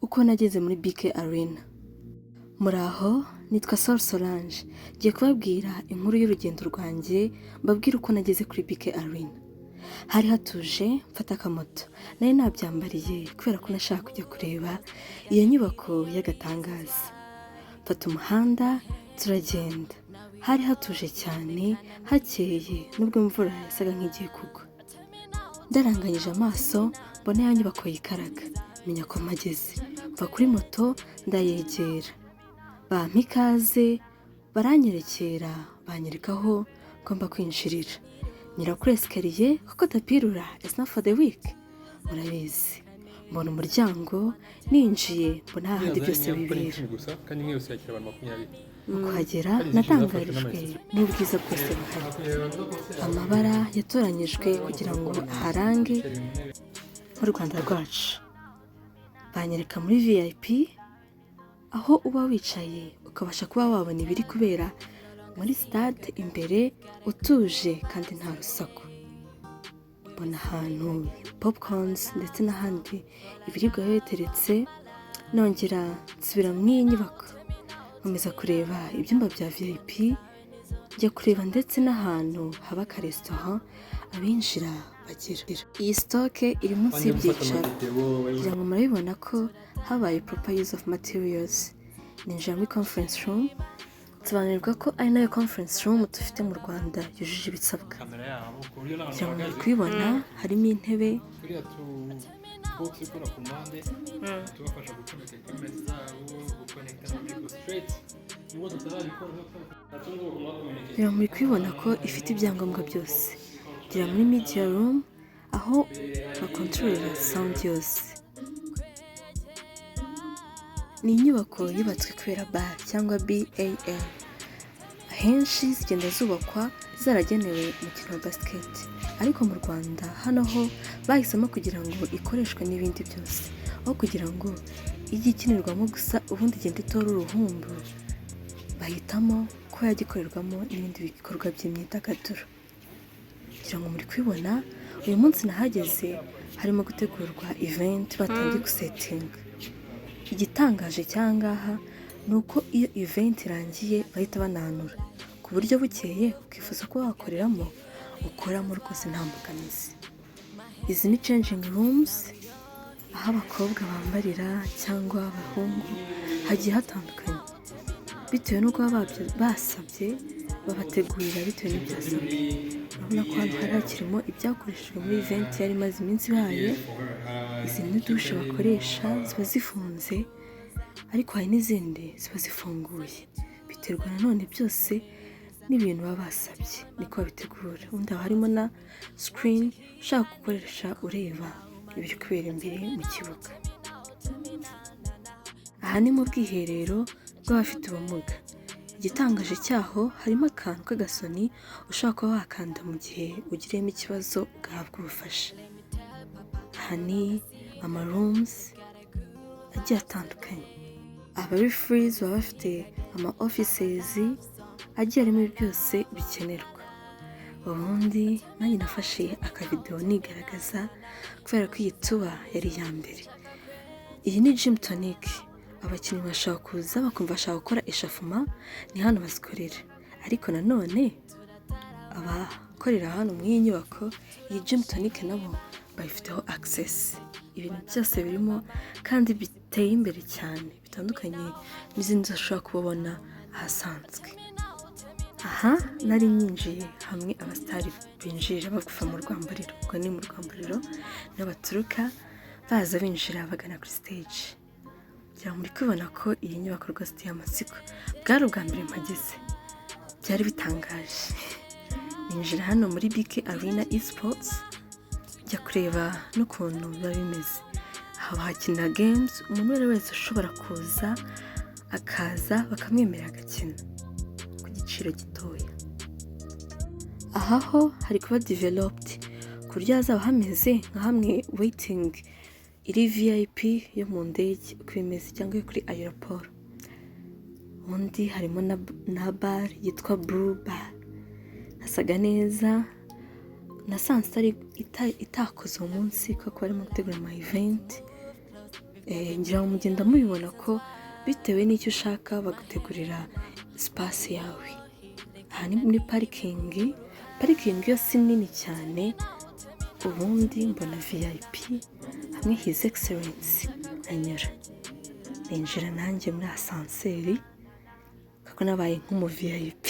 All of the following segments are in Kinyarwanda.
Uko nageze muri BK Arena. Muraho, nitwa Sol Solange. Ngiye kubabwira inkuru y'urugendo rwanjye, mbabwire uko nageze kuri BK Arena. Hari hatuje, mfata akamoto. Nari nabyambariye kubera ko nashaka kujya kureba iyo nyubako y'agatangaza. Mfata umuhanda turagenda. Hari hatuje cyane, hakeye, nubwo imvura yasaga nk'igiye kugwa. Ndaranganyije amaso mbona ya nyubako yikaraga, menya ko mpageze. Mva kuri moto ndayegera, bampa ikaze, baranyerekera, banyereka aho ngomba kwinjirira. Nyura kuri escalier kuko tapis roulant is not for the weak, murabizi. Mbona umuryango, ninjiye mbona hahandi byose bibera. Gusa kandi imwe yose yakira abantu 20. Mu kuhagera natangarijwe n'ubwiza bwose buhari, amabara yatoranyijwe kugira ngo aharange nk'u Rwanda rwacu. Banyereka muri VIP, aho uba wicaye ukabasha kuba wabona ibiri kubera muri stade imbere utuje kandi nta rusaku. Mbona ahantu popcorns ndetse n'ahandi ibiribwa biba biteretse. Nongera nsubira mu iyi nyubako, nkomeza kureba ibyumba bya VIP, njya kureba ndetse n'ahantu haba akaresitora abinjira bagira. Iyi stock iri munsi y'ibyicaro, kugira ngo murabibona ko habaye proper use of materials. Ninjira muri conference room, nsobanurirwa ko ari nayo conference room dufite mu Rwanda yujuje ibisabwa. Kamera yabo ku buryo n'abantu Kugira ngo muri bahagaze kubibona, harimo intebe. Turiya tu box ikora ku mpande tubafasha gucomeka equipment zabo, guconnecta na micro straight, nubwo tutarabikora. Kugira ngo muri kubibona ko ifite ibyangombwa byose. Gira muri media room, aho bakontororera sound yose. Ni inyubako yubatswe kubera BAL cyangwa BAL. Ahenshi zigenda zubakwa zaragenewe umukino wa basket, ariko mu Rwanda hano ho bahisemo kugira ngo ikoreshwe n'ibindi byose, aho kugira ngo ijye ikinirwamo gusa ubundi igenda itora uruhumbu, bahitamo ko yajya ikorerwamo n'ibindi bikorwa by'imyidagaduro. Kugira ngo muri kubibona, uyu munsi nahageze harimo gutegurwa event, batangiye gusetinga. Igitangaje cy'ahangaha ni uko iyo event irangiye bahita bananura, ku buryo bukeye ukifuza kuba wakoreramo, ukoramo rwose nta mbogamizi. Izi ni changing rooms, aho abakobwa bambarira cyangwa abahungu, hagiye hatandukanye bitewe n'uko baba basabye, babategurira bitewe n'ibyasabwe. Urabona ko hano hari hakirimo ibyakoreshejwe muri event yari imaze iminsi ibaye. Izi ni douche bakoresha, ziba zifunze, ariko hari n'izindi ziba zifunguye, biterwa nanone byose n'ibintu baba basabye, niko babitegura. Ubundi haba harimo na screen ushaka gukoresha ureba ibiri kubera imbere mu kibuga. Aha ni mu bwiherero bw'abafite ubumuga. Igitangaje cyaho, harimo akantu k'agasoni ushobora kuba wakanda mu gihe ugiriyemo ikibazo, ugahabwa ubufasha. Aha ni ama rooms agiye atandukanye. Aba referees baba bafite ama offices agiye arimo byose bikenerwa. Ubundi nanjye nafashe akavidewo nigaragaza kubera ko iyi tour yari iya mbere. Iyi ni Gym Tonic. Abakinnyi bashobora kuza bakumva bashaka gukora échauffement, ni hano bazikorera. Ariko nanone abakorera hano muri iyi nyubako, iyi Gym Tonic nabo bayifiteho access. Ibintu byose birimo kandi biteye imbere cyane, bitandukanye n'izindi ushobora kubabona ahasanzwe. Aha nari nyinjiye hamwe abasitari binjirira bava mu rwambariro, ubwo ni mu rwambariro niho baturuka baza binjira bagana kuri stage. Kugira ngo muri kubibona ko iyi nyubako rwose iteye amatsiko. Bwari ubwa mbere mpageze, byari bitangaje. Ninjira hano muri BK Arena Esports, njya kureba n'ukuntu biba bimeze. Aha bahakinira games, umuntu uwo ari we wese ushobora kuza akaza bakamwemerera agakina ku giciro gitoya. Aha ho hari kuba developed ku buryo hazaba hameze nka hamwe waiting iri VIP yo mu ndege uko imeze, cyangwa iyo kuri aéroport. Ubundi harimo na bar yitwa Blue Bar, hasaga neza. Nasanze itakoze uwo munsi kuko barimo gutegura ama event. Ngira ngo mugenda mubibona ko bitewe n'icyo ushaka bagutegurira space yawe. Aha ni muri parking. Parking yo si nini cyane. Ubundi mbona VIP hamwe His Excellence anyura, ninjira nanjye muri ascenseur kuko nabaye nk'umu VIP.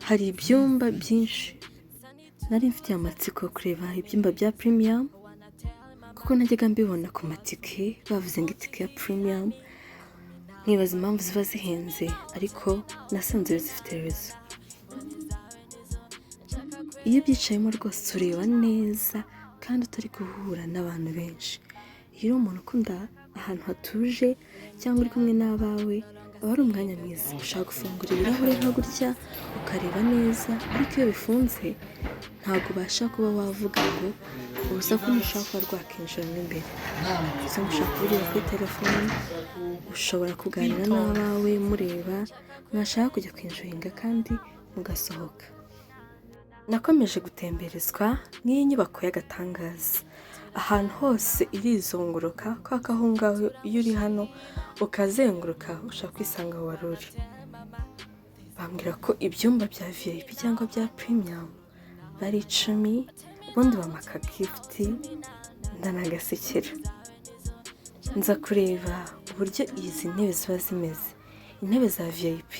Hari ibyumba byinshi. Nari mfitiye amatsiko kureba ibyumba bya premium, kuko najyaga mbibona ku matike, bavuze ngo itike ya premium, nkibaza impamvu ziba zihenze, ariko nasanze zifite reason. Iyo ubyicayemo rwose ureba neza kandi utari guhura n'abantu benshi. Iyo uri umuntu ukunda ahantu hatuje cyangwa uri kumwe n'abawe, aba ari umwanya mwiza. Ushobora gufungura ibirahure nka gutya ukareba neza, ariko iyo bifunze ntabwo ubasha kuba wavuga ngo urusaku ntushobora kuba rwakinjiramo imbere. Gusa mushobora kubireba kuri telefone, ushobora kuganira n'abawe mureba, mwashaka kujya kwinjoyinga kandi mugasohoka. Nakomeje gutemberezwa n'iyi nyubako y'agatangaza. Ahantu hose irizunguruka, kubera ko aho ngaho iyo uri hano ukazenguruka ushobora kwisanga aho wari uri. Bambwira ko ibyumba bya VIP cyangwa bya premium bari 10, ubundi bampa akagift ndanagasekera. Nza kureba uburyo izi ntebe ziba zimeze. Intebe za VIP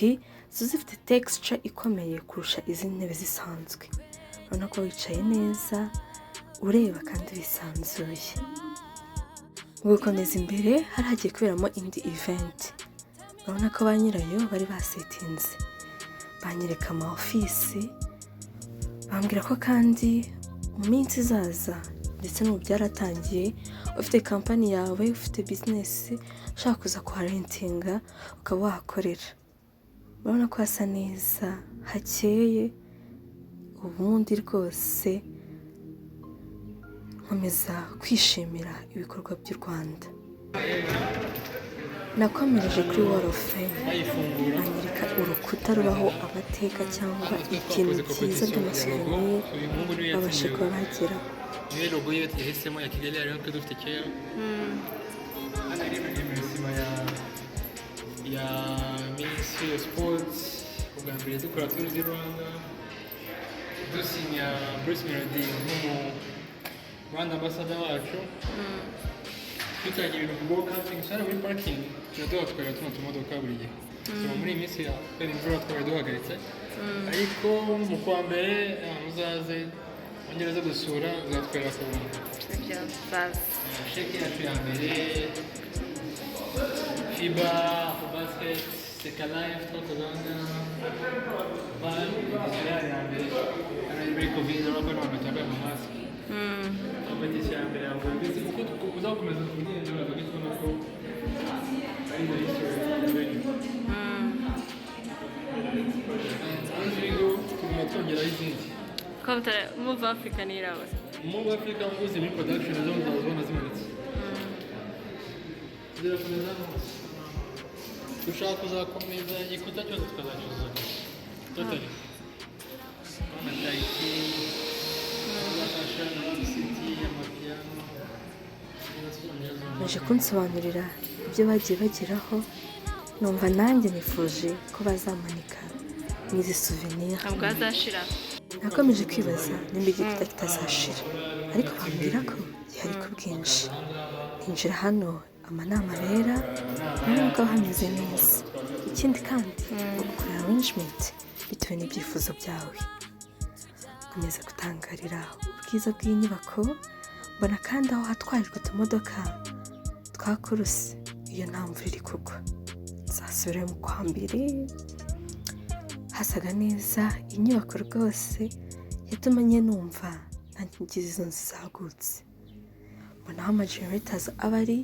ziba zifite texture ikomeye kurusha izindi ntebe zisanzwe. Urabona ko wicaye neza, ureba kandi wisanzuye. Mu gukomeza imbere hari hagiye kuberamo indi event. Urabona ko ba nyirayo bari basetinze, banyereka ama office, bambwira ko kandi mu minsi izaza, ndetse n'ubu byaratangiye, ufite company yawe, ufite business, ushaka kuza kuharentinga ukaba wahakorera. Urabona ko hasa neza, hakeye. Ubundi rwose nkomeza kwishimira ibikorwa by'u Rwanda. Nakomereje kuri Wall of Fame, Bayifungura. banyereka urukuta rubaho amateka cyangwa ibintu byiza by'amasouvenir Uyu muhungu niwe babashe yatsindiye. kuba bageraho. Niwe logo ye yahisemo ya Kigali Arena twe dufite kera. Hano hari imisima ya Ministry of Sports. Ubwa mbere dukora Tour du Rwanda, dusinya Bruce Melody nk'umu Rwanda Ambassador wacu, dutangira ibintu go camping cyane muri parking, turaduhatwarira tuno tumodoka buri gihe. So muri iyi minsi kubera imvura twari duhagaritse, ariko mu kwa mbere muzaze wongere uze gusura, uzatwereka ku buntu. Ibyo nzaza. Sheke yacu ya mbere, FIBA basket, Seka Life twakoze aha ngaha, BAL edition ya mbere hano muri COVID. Urabona ko abantu bacyambaye amamasike. Competition ya mbere ya mbere, uko uzakomeza kugenda uraza kubona ko ari the history of the venue. And as we go tuguma twongeraho izindi. Ko Move Africa niraba. Move Africa nguzi muri production, zo muzazibona zimanitse, zirakomeza hano hose. Dushaka kuzakomeza igikuta cyose tukazacyuzuza totally. Urabona Tahiti, Fashion, Rock City, amapiano. Baje kunsobanurira ibyo bagiye bageraho, numva nanjye nifuje ko bazamanika n'izi souvenir. Ntabwo hazashira. Nakomeje kwibaza nimba igikuta kitazashira, ariko bambwira ko gihari ku bwinshi. Ninjira hano amanama abera, urabona ko haba hameze neza. Ikindi kandi bagukorera arrangement bitewe n'ibyifuzo byawe. Nkomeza gutangarira ubwiza bw'iyi nyubako. Mbona kandi aho hatwarirwa utumodoka twa course iyo nta mvura iri kugwa. Nzasubirayo mu kwa mbere. Hasaga neza. Inyubako rwose yatumye numva nanjye ngize izo nzu zagutse. Mbona aho amagenerators aba ari.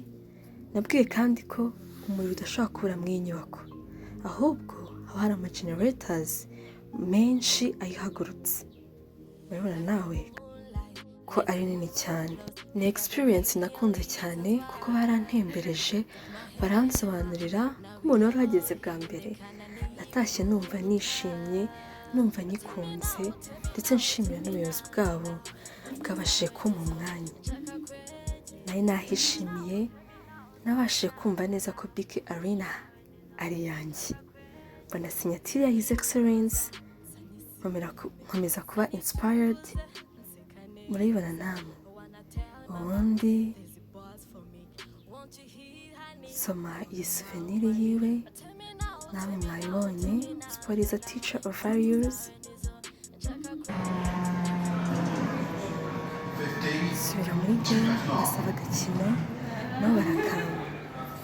Nabwiye kandi ko umuriro udashobora kubura muri iyi nyubako, ahubwo haba hari amagenerators menshi ayihagurutse. Urabibona nawe ko ari nini cyane. Ni experience nakunze cyane kuko barantembereje, baransobanurira nk'umuntu wari uhageze bwa mbere. Natashye numva nishimye, numva nyikunze, ndetse nshimira n'ubuyobozi bwabo bwabashije kumpa umwanya. Nari nahishimiye, nabashije kumva neza ko BK Arena ari iyanjye. Mbona signature ya His Excellence, nkomeza kuba inspired. Murabibona namwe. Ubundi soma iyi souvenir yiwe, namwe mwabibonye. Sport is a teacher of values. Nsubira muri game, basaba agakino nabo barakanga,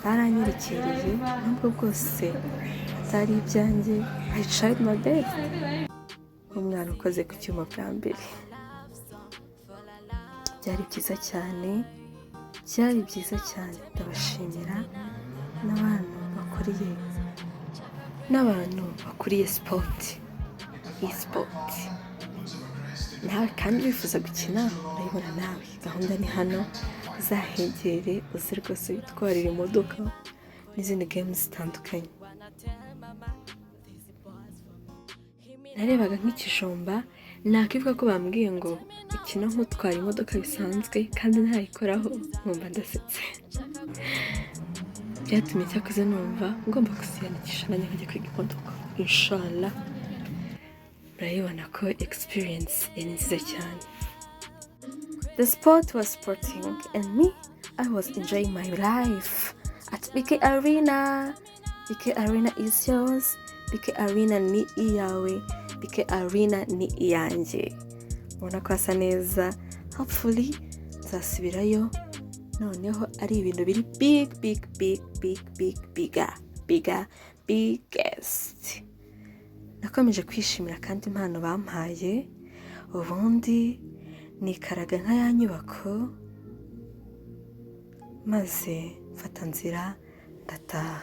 baranyerekereye. Nubwo bwose atari ibyanjye, I tried my best nk'umwana ukoze ku cyuma bwa mbere. Byari byiza cyane, byari byiza cyane. Ndabashimira n'abantu bakuriye sport, iyi sport. Nawe kandi wifuza gukina, urayibona nawe, gahunda ni hano. Uzahegere uze rwose witwarire imodoka n'izindi games zitandukanye. Narebaga nk'ikijumba, nakwibuka ko bambwiye ngo ukina nk'utwara imodoka bisanzwe kandi ntayikoraho, nkumva ndasetse. Byatumye cyakoze numva ngomba kuziyandikisha nanjye nkajya kwiga imodoka, inshallah. Murabibona ko experience yari nziza cyane. The sport was sporting and me, I was enjoying my life at BK Arena. BK Arena is yours. BK Arena ni iyawe. BK Arena ni iyanjye. Ubona ko hasa neza. Hopefully nzasubirayo noneho ari ibintu biri big, big, big, big, big, bigger, bigger, biggest. Nakomeje kwishimira kandi impano bampaye. Ubundi nikaraga nka ya nyubako, maze mfata nzira ndataha.